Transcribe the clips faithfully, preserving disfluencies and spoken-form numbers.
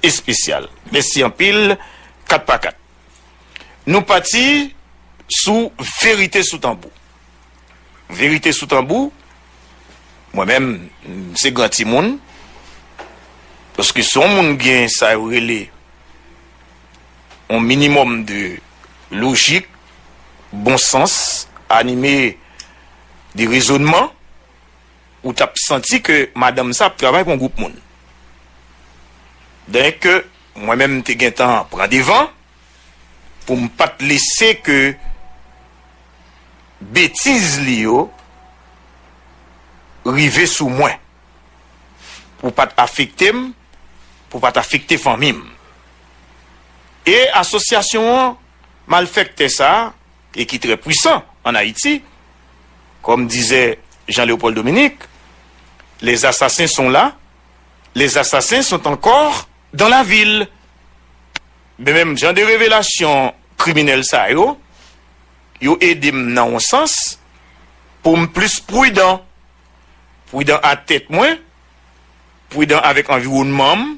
espesyal. Mèsi anpil, kat pa kat. Nou pati sou verite sou tanbou. Verite sou tanbou, mwen menm, m se gran timoun, paske si yon moun gen sa yo rele yon minimòm de lojik, bon sans, anime de rezònman, ou t ap santi ke madanm sa ap travay pou yon gwoup moun. Donk, mwen menm, m te gentan pran devan pou m pa t lese ke betiz li yo rive sou mwen, pou pa t afekte m, pou pa t afekte fanmi m. E asosyasyon an, malfektè sa a, e ki trè pwisan ann Ayiti, comme disait Jean-Léopold Dominique, les assassins sont là, les assassins sont encore dans la ville. Men menm jan de revelasyon kriminèl sa yo, yo ede m nan yon sans pou m plis pridan. Pridan ak tèt mwen, pridan avèk anviwònman m,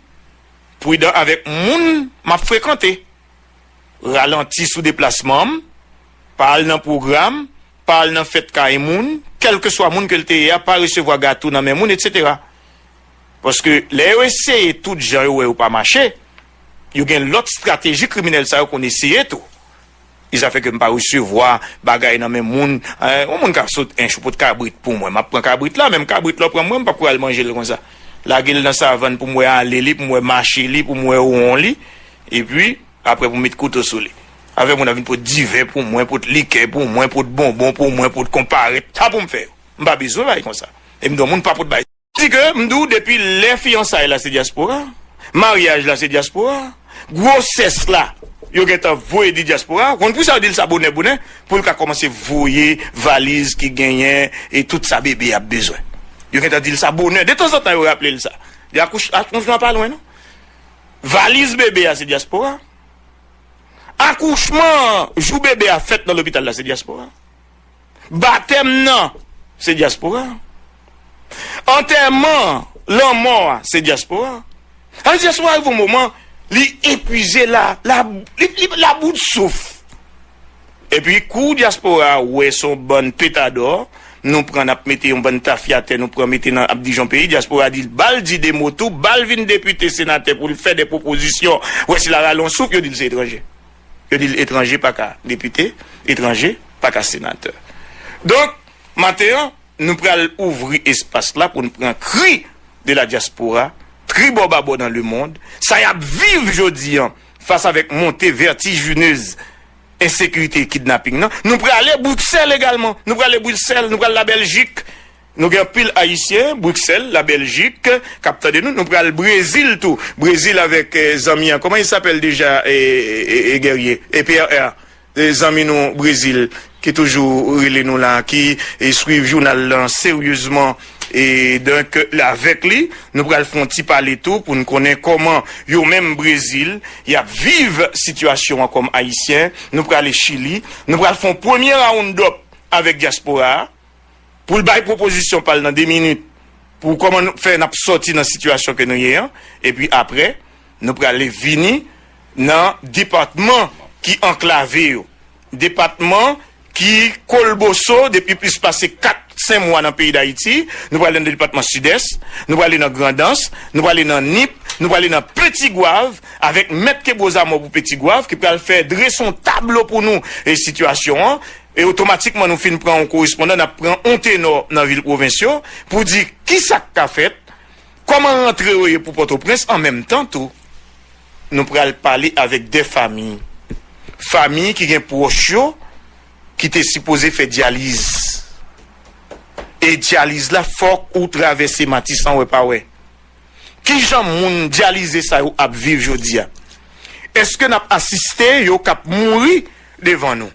pridan avèk moun m ap frekante. Ralanti sou deplasman m, pa al nan pwogram, pa al nan fèt kay moun, kèlkeswa moun ke l te ye a, pa resevwa gato nan men moun, etsetera. Paske lè yo eseye tout jan yo wè yo pa mache, yo gen lòt estrateji kriminèl sa yo konn eseye tou. Li sa fè ke m pa resevwa bagay nan men moun. Eh, yon moun ka sot ench ou pot kabrit pou mwen. M ap pran kabrit la, menm kabrit la w pran mwen, m p ap pral manje l konsa. Lage l nan savann pou m wè ale li, pou m wè mache li, pou m wè won li. Epi, apre pou m met kouto sou li. Avè moun ap vin pot diven pou mwen, pot likè pou mwen, pot bonbon pou mwen, pot konparèt. Sa pou m fè yo. M pa bezwen bagay konsa. E m di yon moun pa pot bagay. Di ke m di w depi lè fiyansay la se dyaspora, maryaj la se dyaspora, gwosès la yo gentan voye di dyaspora, ou konn pou sa yo di l sa bonè bonè, pou l ka kòmanse voye valiz ki genyen e tout sa bebe ap bezwen. Yo gentan di l sa bonè, detanzantan yo raple l sa. Di akouch-, akouchman pa lwen non. Valiz bebe a se dyaspora. Akouchman an, jou bebe a fèt nan lopital la se dyaspora. Batèm nan, se dyaspora. Antèman, lanmò a, se dyaspora. Alò, dyaspora rive yon moman, li epuize la, la, li, li, la bout souf. Epi, kou dyaspora a wè se yon bann petadò, nou pran, n ap mete yon bann tafya atè, nou pran mete nan ap dijon peyi, dyaspora di l, ba l di de mo tou, ba l vin depite, senatè pou l fè de pwopozisyon. Wè si l a rale yon souf, yo di l se etranje. Yo di l etranje pa ka depite, etranje pa ka senatè. Donk, maten an, nou pral ouvri espas la pou n pran kri de la diaspora, tribò babò dans le monde, sa y ap viv jodi an, fas avèk monte vètijinez ensekirite e kidnaping nan. Nou prale Briksèl egalman, nou prale Briksèl, nou pral Labèljik, nou gen anpil Ayisyen, Briksèl, Labèljik, k ap tande nou. Nou pral Brezil tou. Brezil avèk, eh, zanmi an. Comment il s'appelle déjà, eh, eh, eh, Guerrier? E P R R. Eh, zanmi nou Brezil, ki toujou rele nou la, ki, eh, swiv jounal lan seryezman. E donk, avèk li, nou pral fè yon ti pale tou pou n konnen kòman yo menm Brezil, y ap viv sitiyasyon an kòm Ayisyen. Nou prale Chili. Nou pral fè yon premye round up avèk dyaspora a. Pou l bay pwopozisyon pa l nan de minit pou kòman nou fè n ap sòti nan sitiyasyon ke nou ye an, epi apre, nou prale vini nan depatman ki anklave yo, depatman ki kolboso depi plis pase kat, senk mwa nan peyi Dayiti. Nou prale nan depatman Sidès, nou prale nan Grandans, nou prale nan Nip, nou prale nan Petigwav, avèk Mèt Kebozamò pou Petigwav, ki pral fè drese yon tablo pou nou e sitiyasyon an. E otomatikman nou fin pran yon korespondan, n ap pran yon tenò nan vil pwovens yo pou di kisa k ka fèt, kòman rantre yo ye pou Pòtoprens. An menm tan tou, nou pral pale avèk de fanmi. Fanmi ki gen pwòch yo ki te sipoze fè dyaliz. E dyaliz la, fòk ou travèse Matisan wè pa wè. Kijan moun dyalize sa yo ap viv jodi a? Èske n ap asiste yo k ap mouri devan nou?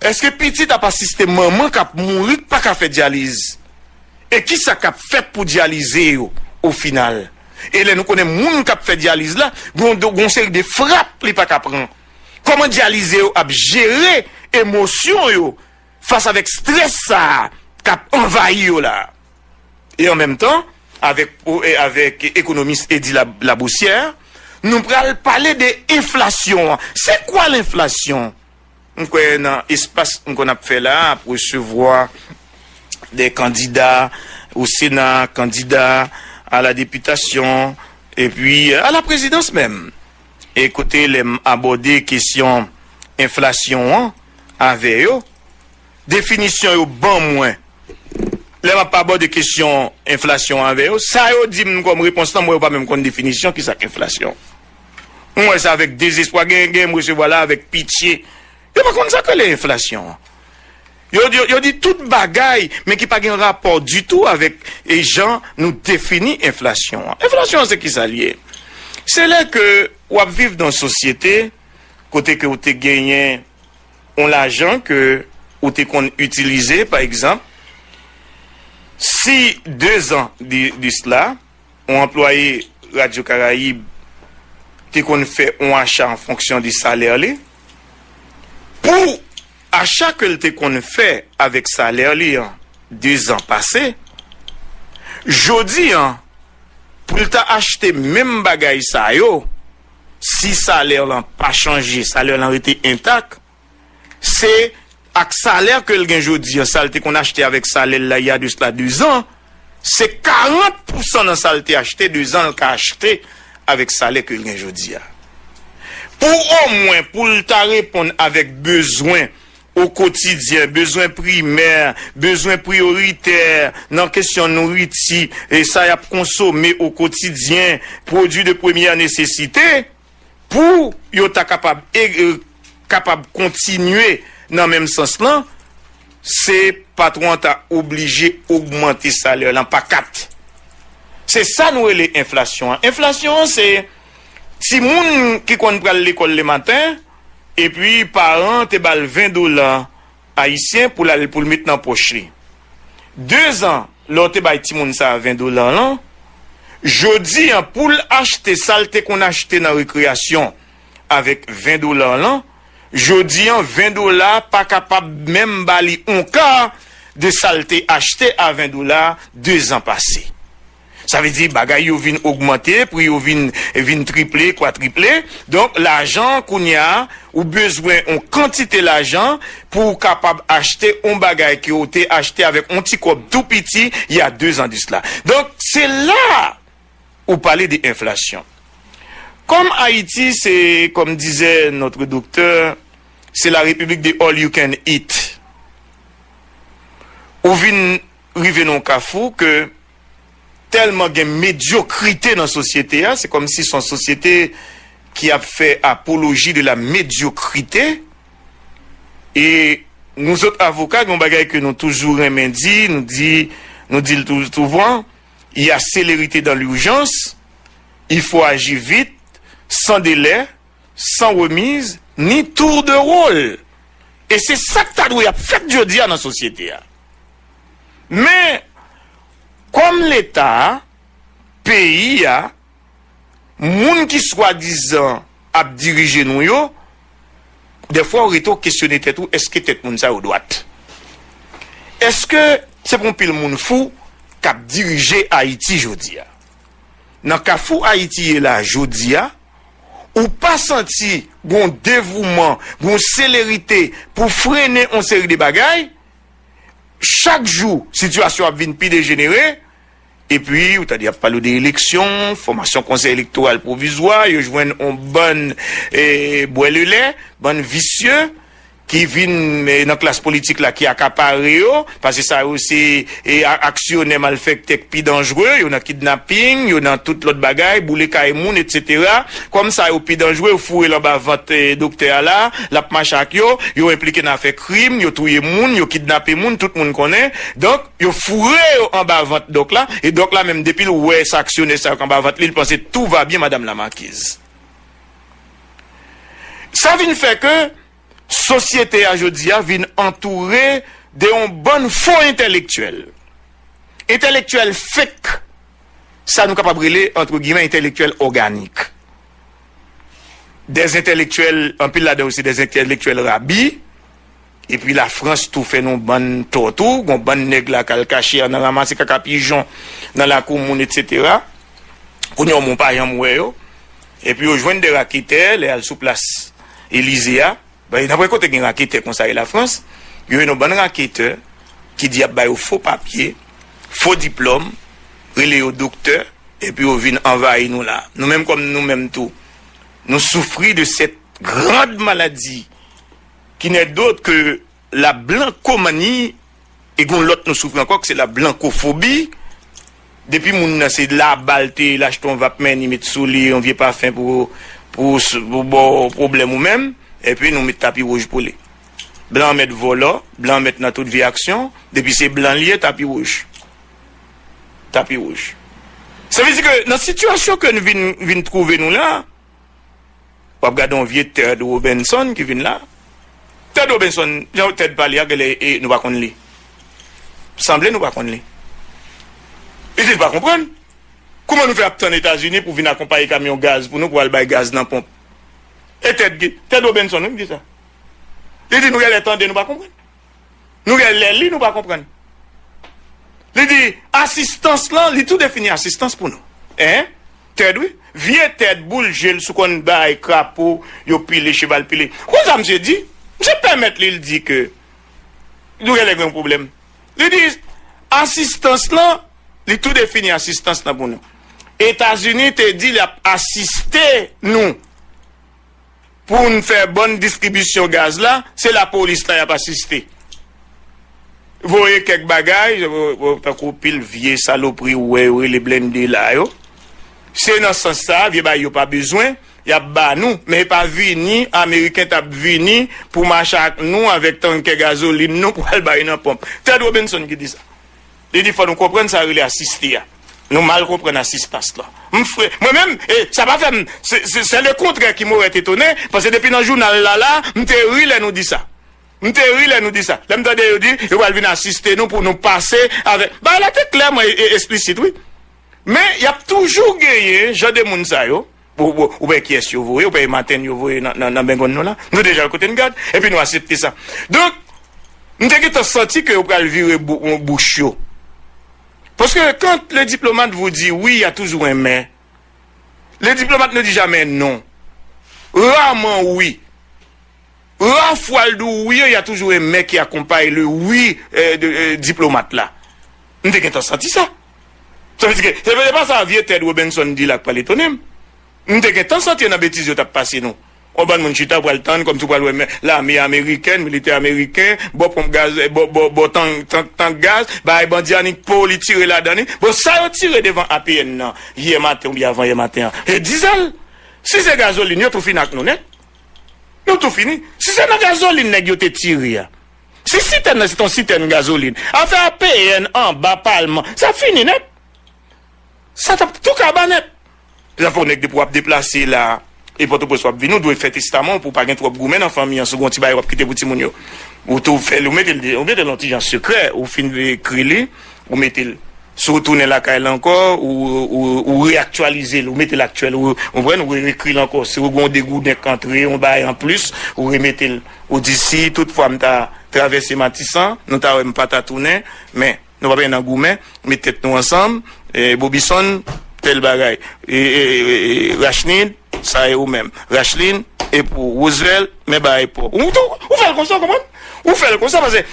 Èske pitit ap asiste manman k ap mouri k pa ka fè dyaliz? E kisa k ap fèt pou dyalize yo o final? E lè nou konnen moun k ap fè dyaliz la, gon, gon seri de frap li pa ka pran. Kòman dyalize yo ap jere emosyon yo fas avèk estrès sa a k ap anvayi yo la a? E an menm tan, avèk, avèk ekonomis Eddy Lab-, Laboussière, nou pral pale de enflasyon an. Se kwa lenflasyon? M kwè nan espas m konn ap fè la a, ap resevwa de kandida o Sena, kandida a la depitasyon, epi a la prezidans menm. E kote lè m abòde kesyon enflasyon an avè yo, definisyon yo ban mwen. Lè m ap abòde kesyon enflasyon an avè yo, sa yo di m kòm repons lan, mwen yo pa menm konn definisyon kisa k enflasyon. Mwen wè sa avèk dezespwa, gen, gen m resevwa la avèk pitye. Yo pa konn sa k rele enflasyon an. Yo, yo, yo di tout bagay, men ki pa gen rapò ditou avèk e jan nou defini enflasyon an. Enflasyon an se kisa l ye? Se lè ke w ap viv nan yon sosyete kote ke w te genyen yon lajan ke ou te konn itilize, pa egzanp, si dezan de, de sila, yon anplwaye Radyo Karayib te konn fè yon acha an fonksyon de salè li, pou acha ke l te konn fè avèk salè li an dezan pase, jodi an, pou l ta achte menm bagay sa yo, si salè lan pa chanje, salè lan rete entak, se ak salè ke l gen jodi an, sa l te konn achte avèk salè l la, y a de sila dezan, se karant pousan nan sa l te achte dezan, l ka achte avèk salè ke l gen jodi a. Pou omwen, pou l ta reponn avèk bezwen o kotidyen, bezwen primè, bezwen priyoritè nan kesyon nouriti, e sa y ap konsome o kotidyen, pwodui de premyè nesesite, pou yo ta kapab, e, e, kapab kontinye nan menm sans lan, se patwon an ta oblije ogmante salè lan pa kat. Se sa nou rele enflasyon an. Enflasyon an, se timoun ki konn pral lekòl lematen, epi paran an te ba l ven dola ayisyen pou l al, pou l met nan pòch li. Dezan, lè w te bay timoun sa a ven dola lan, jodi an, pou l achte sa l te konn achte nan rekreyasyon avèk ven dola lan, jodi an, ven dola pa kapab menm ba li yon ka de sa l te achte a ven dola dezan pase. Sa vle di bagay yo vin ogmante, pri yo vin, vin triple, kwatriple. Donk, lajan, kounye a, ou bezwen yon kantite lajan pou w kapab achte yon bagay ke w te achte avèk yon ti kòb tou piti, y a dezan de sila. Donk, se la ou pale de enflasyon. Kòm Ayiti, se, comme disait notre docteur, c'est la République de all you can eat. Ou vin rive nan yon kafou ke tèlman gen medyokrite nan sosyete a, se kòmsi se yon sosyete ki ap fè apoloji de la médiocrité. E nou zòt avoka, gen yon bagay ke nou toujou renmen di, nou di, nou di l tou, souvan, il y a célérité dans l'urgence, il faut agir vite, sans délai, sans remise, ni tour de rôle. E se sa k ta dwe ap fèt jodi a nan sosyete a. Men, kòm Leta a, peyi a, moun ki swadizan ap dirije nou yo, dèfwa w rete w kesyone tèt ou, èske tèt moun sa yo dwat? Èske se pa yon pil moun fou k ap dirije Ayiti jodi a? Nan kafou Ayiti ye la jodi a, ou pa santi gon devouman, gon selerite pou frennen yon seri de bagay, chak jou, sitiyasyon ap vin pi dejenere, epi ou tande y ap pale w de eleksyon, fòmasyon konsèy elektoral pwovizwa, yo jwenn yon bann, eh, bwè lelè, bann visye, ki vin, eh, nan klas politik la, ki akapare yo, paske sa yo se, eh, a-, aksyonè malfektè k pi danjre, yo nan kidnaping, yo nan tout lòt bagay, boule kay moun, etsetera. Kòm sa yo pi danjre, yo foure l anba vant, eh, doktè a la, l ap mache ak yo, yo enplike nan afè krim, yo touye moun, yo kidnape moun, tout moun konnen. Donk, yo foure yo anba vant dòk la, e dòk la menm, depi l wè sa aksyonè sa yo k anba vant li, l panse tout va byen, madam la makiz. Sa vin fè ke sosyete a jodi a vin antoure de yon bann fo entèlektyèl. Entèlektyèl fake, sa nou kapab rele, entre guillemets, entèlektyèl òganik. Des entèlektyèl, anpil ladan yo se des entèlektyèl rabi, Epi Lafrans tou fè nou bann tò tou, gon bann nèg la k al kache nan ranmase kaka pijon nan lakou moun, etsetera. Kounye a, moun pa janm wè yo. Epi yo jwenn de raketè, lè y al sou plas Elize a. Bay, nan pwen kote gen raketè konsa e Lafrans, yo jwenn yon bann raketè ki di y ap ba yo fo papye, fo diplòm, rele yo doktè, epi yo vin anvayi nou la. Nou menm kòm nou menm tou, nou soufri de cette grande maladie qui n'est d'autre que la blankomanie, e gon lòt nou soufri ankò, ki se la blankofobi. Depi moun nan se la bal te, l achte yon vap men, li met sou li yon vye pafen pou, pou, pou ba w pwoblèm ou menm, epi nou met tapi wouj pou li. Blan mèt vòlò, blan mèt nan tout vye aksyon, depi se blan li ye, tapi wouj. Tapi wouj. Sa vle di ke nan sitiyasyon ke nou vin, vin twouve nou la, w ap gade yon vye Ted Robinson ki vin la. Ted Robinson, jan Ted pale a, genlè, e, nou pa konn li. Sanble nou pa konn li. Li di l pa konprann. Kouman nou fè ap tann Etazini pou vin akonpaye kamyon gaz pou nou, pou al bay gaz nan ponp? E Ted ki, Ted Robinson, wi, ki di sa. Li di nou genlè tande, nou pa konprann. Nou genlè li, nou pa konprann. Li di, asistans lan, li tou defini asistans pou nou. Hein? Ted, wi. Vye Ted, boul je l sou konn bay krapo, yo pile, cheval pile. Ou konn sa misye di? Misye pèmèt li, l di ke nou genlè gen yon pwoblèm. Li di, asistans lan, li tou defini asistans lan pou nou. Etazini te di l ap asiste nou pou n fè bòn distribisyon gaz la, se lapolis la y ap asiste. Voye kèk bagay, tankou pil vye salopri ou wè yo rele blende la yo. Se nan sans sa, vye bagay yo pa bezwen, y ap ba nou. Men e pa vini, Ameriken t ap vini pou mache ak nou avèk tankè gazolin nou pou al bay nan ponp. Ted Robinson ki di sa. Li di fò nou konprann sa rele asiste a. Nou mal konprann asistans lan. M fre, mwen menm, e, sa pa fè m, se, se, c'est le contraire qui m'aurait étonné, paske depi nan jounal la la, m te ri lè nou di sa. M te ri lè nou di sa. Lè m tande yo di, yo pral vin asiste nou pou nou pase avèk. Bagay la te klè, mwen, e, eksplisit, wi. Men, y ap toujou genyen jan de moun sa yo. Ou, ou, ou pa kiyès yo voye, ou pa e maten yo voye nan, nan, nan bengonn nou la. Nou deja kote n gad, epi nou aksepte sa. Donk, m te gentan santi ke yo pral vire bou-, bouch yo. Parce que quand les diplomates vous disent oui, il y a toujours un mais. Les diplomates ne disent jamais non. Rarement oui. Ra fwa l di w wi an, y a toujou en mais qui accompagne le oui, euh, de, euh, diplomat la. M te gentan santi sa. Sa vle di ke, se pa sa vye Ted Robinson di la k pral etone m. M te gentan santi nan betiz yo t ap pase nou. On bann moun chita pral tann kòmsi w pral wè men, lame amerikèn, militè ameriken, bò ponp gaz, bò, bò, bò tank, tank, tank gaz, bay bandi annik po li tire ladan li. Bon, sa yo tire devan A P N nan, yè maten oubyen avan yè maten an, e dizèl. Si se gazolin, yo tou fini ak nou nèt. Nou tou fini. Si se nan gazolin nèg yo te tire a. Si sitèn nan se t on sitèn gazolin, afè A P N anba palman, sa fini nèt. Sa t ap tou kaba nèt. Sa fè w nèg depi w ap deplase la, e Pòtoprens w ap vini, ou dwe fè testaman w pou w pa gen twòp goumen nan fanmi an, si w gen yon ti bagay w ap kite pou timoun yo. Ou tou fè l, ou mete l, ou mete l yon ti jan sekrè, ou fin ekri li, ou mete l. Si w tounen lakay la ankò, ou, ou, ou reyaktyalize l, ou mete l aktyèl, ou, ou konprann, ou reekri l ankò. Si w gen yon degouden k antre, yon bagay anplis, ou remete l. Ou di, si toutfwa m ta travèse Matisan, nou ta wè m pa ta tounen, men nou pa bezwen nan goumen, met tèt nou ansanm, e, Bobison, tèl bagay. E, e, e, e, Rachnid, sa e ou menm. Rachlin, e pou Roosevelt, men bagay pa w. Ou tou, ou fè l konsa, w konprann? Ou fè l konsa, paske,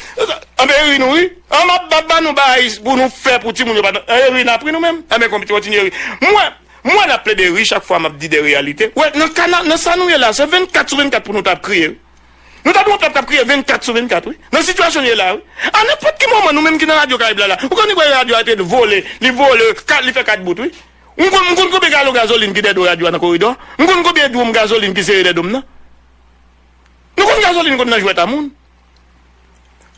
anben ri nou, wi. An m ap, ap ba nou bagay pou nou fè pou timoun yo pa, anben ri n ap ri nou menm. Anben kontinye ri. Mwen, mwen n ap plede ri chak fwa m ap di de reyalite. Wè, nan ka, nan, nan sa nou ye la, se vennkat sou vennkat pou nou t ap kriye, wi. Nou ta dwe yon pèp k ap kriye vennkat sou vennkat, wi. Nan sitiyasyon nou ye la, wi. A nenpòt ki moman, nou menm ki nan Radyo Karayib la, la, ou konn wè radyo a te vole, li vole, kat, li fè kat bout, wi. M konn, m konn konbyen galon gazolin ki dèyè do radyo a nan koridò. M konn konbyen dwonm gazolin ki sere dèyè do m nan. Nou konn gazolin konn nan jwèt a moun.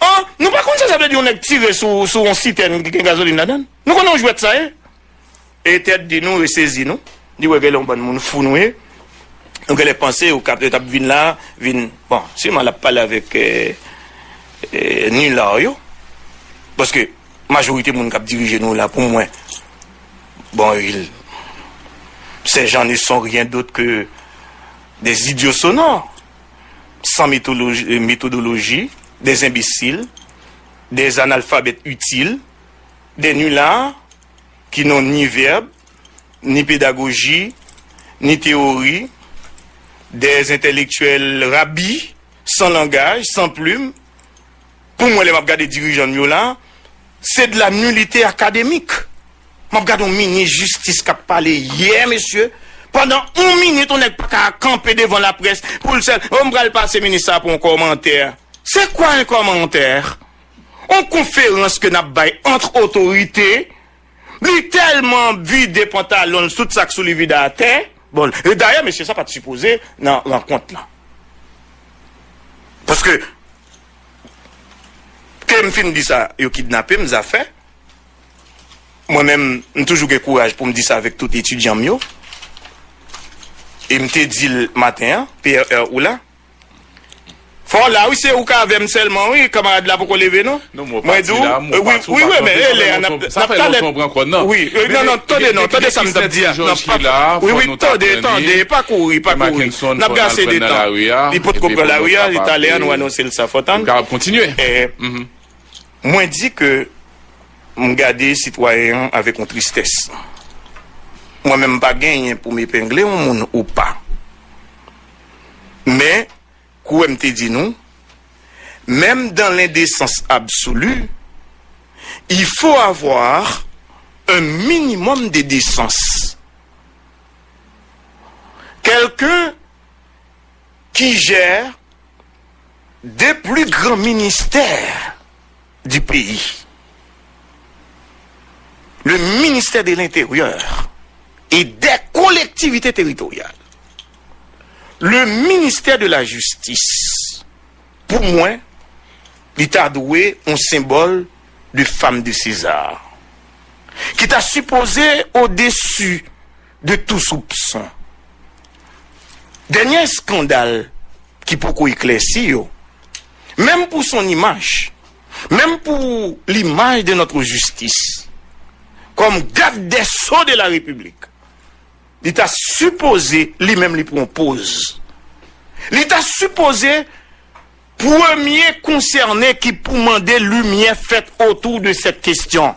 An, nou pa konn sa sa vle di yon nèg tire sou, sou yon sitèn ki gen gazolin ladan l. Nou konn yon jwèt sa ye. E tèt di nou, resezi nou. Di wè genlè yon bann moun fou nou ye. Nou genlè panse yo k ap, yo t ap vin la, vin, bon, siman l ap pale avèk, e, e, nilard yo. Paske majorite moun k ap dirije nou la, pou mwen, bon, il, ces gens ne sont rien d'autre que des idiots sonores, sans méthodologie, méthodologie, des imbéciles, des analphabètes utiles, des nullards qui n'ont ni verbe, ni pédagogie, ni théorie, des intellectuels rabi, sans langage, sans plume. Pou mwen, lè m ap gade dirijan m yo la, c'est de la nullité académique. M ap gade yon minis jistis k ap pale yè, mesye. Pandan yon minit, yon nèg pa ka kanpe devan laprès pou l sèl, oh, m pral pase minis sa pou yon kòmantè. C'est quoi un commentaire? Yon konferans ke n ap bay ant otorite, li tèlman vide pantalon l, tout sa k sou li vide atè. Bon, e dayè, mesye sa pa t sipoze nan rankont lan. Paske, ke m fin di sa, yo kidnape m, zafè. Mwen menm, m toujou gen kouraj pou m di sa avèk tout etidyan m yo. E m te di l maten an, P R R ou la. Fò w la, wi, se ou k avè m sèlman, wi, kanmarad la poko leve, non. Non, mwen di w, wi, wi, wi, men, e lè a, n ap, n ap talè. Wi, e, non, non, tande, non, tande sa m t ap di a. Wi, wi, tande, tande, pa kouri, pa kouri. N ap gen ase de tan. Li potko pran lari a, e talè a, nou anonse l sa, fò tann. Mwen di ke m gade sitwayen an avèk yon tristès. Mwen menm, m pa genyen pou m epengle yon moun ou pa. Men, kouwè m te di nou, même dans l'indécence absolue, il faut avoir un minimum de décence. Quelqu'un qui gère des plus grands ministères du pays, le ministère de l'Intérieur et des Collectivités Territoriales, le ministère de la Justice, pou mwen, li ta dwe yon senbòl de femme de César, ki ta sipoze au-dessus de tout soupçon. Dènye eskandal ki poko eklèsi yo, menm pou son imaj, menm pou l'image de notre justice, comme garde des sceaux de la République, li ta sipoze, li menm, li pran poz. Li ta sipoze premye konsène ki pou mande limyè fèt autour de cette question.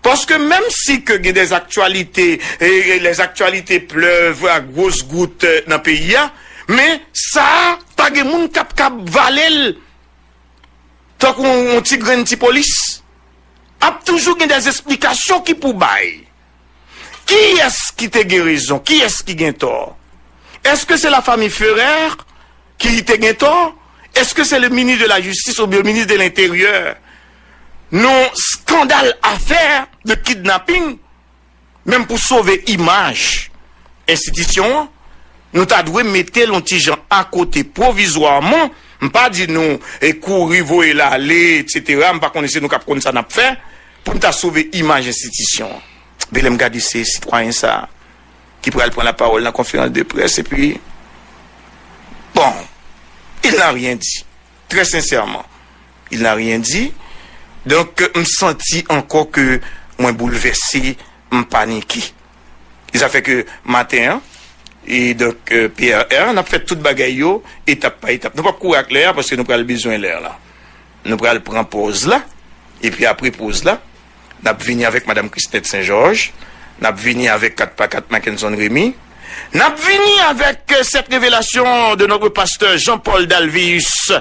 Paske menm si ke gen des actualités, e, e les actualités pleuvent à grosses gouttes, e, nan peyi a, men sa a, pa gen moun k ap kab vale l tankou yon, yon ti grenn ti polis. Ap toujou gen des explications ki pou bay. Kiyès ki te gen rezon? Kiyès ki gen tò? Èske se la famille Ferrer ki te gen tò? Èske se le ministre de la Justice oubyen le ministre de l'Intérieur? Non, skandal, afè de kidnapping, menm pou sove imaj enstitisyon an, nou ta dwe mete l yon ti jan akote pwovizwaman. M pa di nou, e, kouri, voye l ale, etsetera. M pa konnen se nou k ap konn sa n ap fè pou n ta sove imaj enstitisyon an. Men lè m gade se sitwayen sa a ki pral pran lapawòl nan konferans de près, epi, bon, il n'a rien dit. Très sincèrement, il n'a rien dit. Donk, m santi ankò ke mwen boulvèse, m panike. E sa fè ke maten an, e donk, e, P R R, n ap fè tout bagay yo etap pa etap. Nou p ap kouri ak lè a, paske nou pral bezwen lè la. Nou pral pran pòz la, epi apre pòz la, n ap vini avèk Madanm Christette Saint-Georges, n ap vini avèk kat pa kat Mackenson Remy, n ap vini avèk, e, cette révélation de notre pasteur Jean-Paul Dalvius,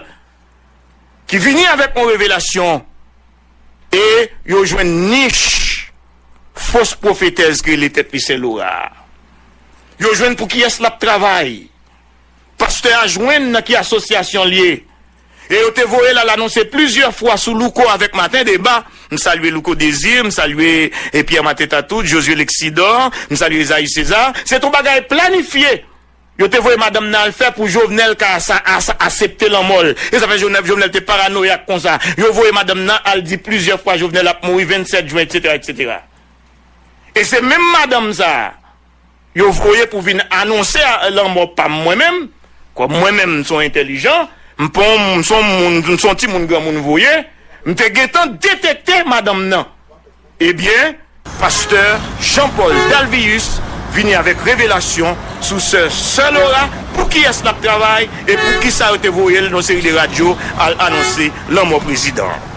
ki vini avèk yon revelasyon, e yo jwenn nich fos pwofetèz ki rele tèt li Sè Lora a. Yo jwenn pou kiyès l ap travay. Pastè a jwenn nan ki asosyasyon l ye. E yo te voye l al anonse plizyè fwa sou Louko avèk Maten Deba. M salye Louko Désir, m salye, e, Pierre Maten Tatout, Josué Lexidor, m salye Esaïe César. Se t on bagay planifye. Yo te voye madanm nan al fè pou Jovenel ka asa-, asa-, asepte lanmò l. E sa fè Jovenel, Jovenel te paranoyak konsa. Yo voye madanm nan al di plizyè fwa Jovenel ap mouri vennsèt jen, etsetera, etsetera. E se menm madanm sa a, yo voye pou vin anonse a, lanmò pa m mwen menm. Kòm mwen menm, m se yon entèlijan, m pa yon, m se yon moun, m se yon timoun granmoun voye, m te gentan detekte madanm nan. Ebyen, pastè Jean-Paul Dalvius vini avèk revelasyon sou sè, sè Laura, pou kiyès l ap travay e pou kisa yo te voye l nan yon seri de radyo al anonse lanmò prezidan an.